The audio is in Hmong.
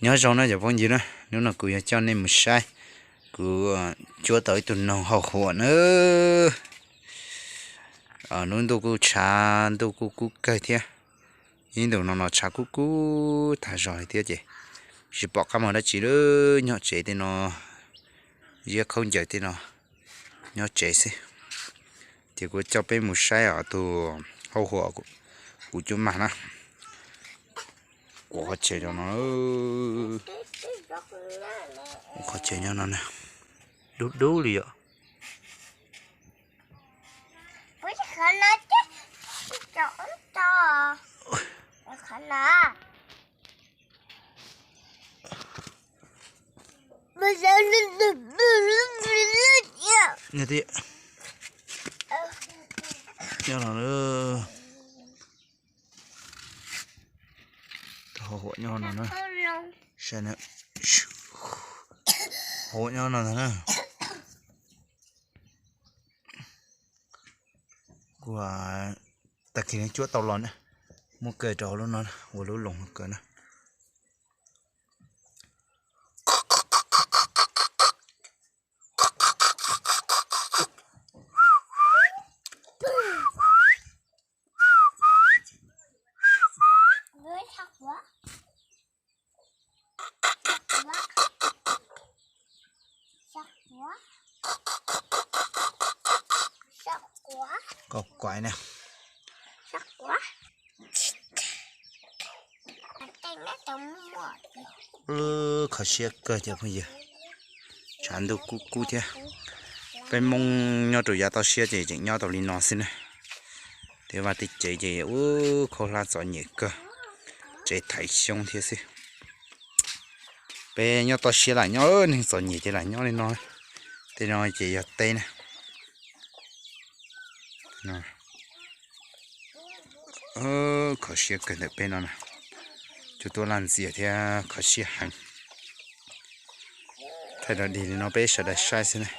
Nyob zoo na cov phooj ywg na, hnub no kuv yuav coj nej mus saib kuv cuab tau ib tug noog hau huam na. Lub ntuj kuj tshav, ntuj kuj kub kawg thiab. Ib ntus no no tshav kub kub tag zog li thiab ces tsis pom qab mus dab tsi li, nyob tsev tej no, ziab khaub ncaws tej no, nyob tsev xwb. Ces kuv coj peb mus saib os tus hau huam kuv cuab mag na. Kuv qhov chaw no, qhov chaw nyob no na, dub dub li yom. Nyob no, tus hau huam nyob no na, saib na, hau huam nyob no ntag na. Kuv tag kis no cuab tau los na, muab kaw rau hauv lub no ua lub loos kaw na. Koj kuav na. Kho siab kawg cov phooj ywg, tshav ntuj kub kub thiab. Peb Hmoob nyob rau yav toj siab ces tseem nyob tau li no xwb na. Tej vaj tej tsev ces ub khaub hlab txom nyem kawg, tsev thaiv xyoob thiab xwb. Peb nyob toj siab lam nyob, neeg txom nyem ces lam nyob li no. Tej no ces yog teb na. Kho siab kawg ntawm peb no na, cua tuaj laj ntxias thiab kho siab heev. Thaij rau dig li no peb sawv daws saib xwb na.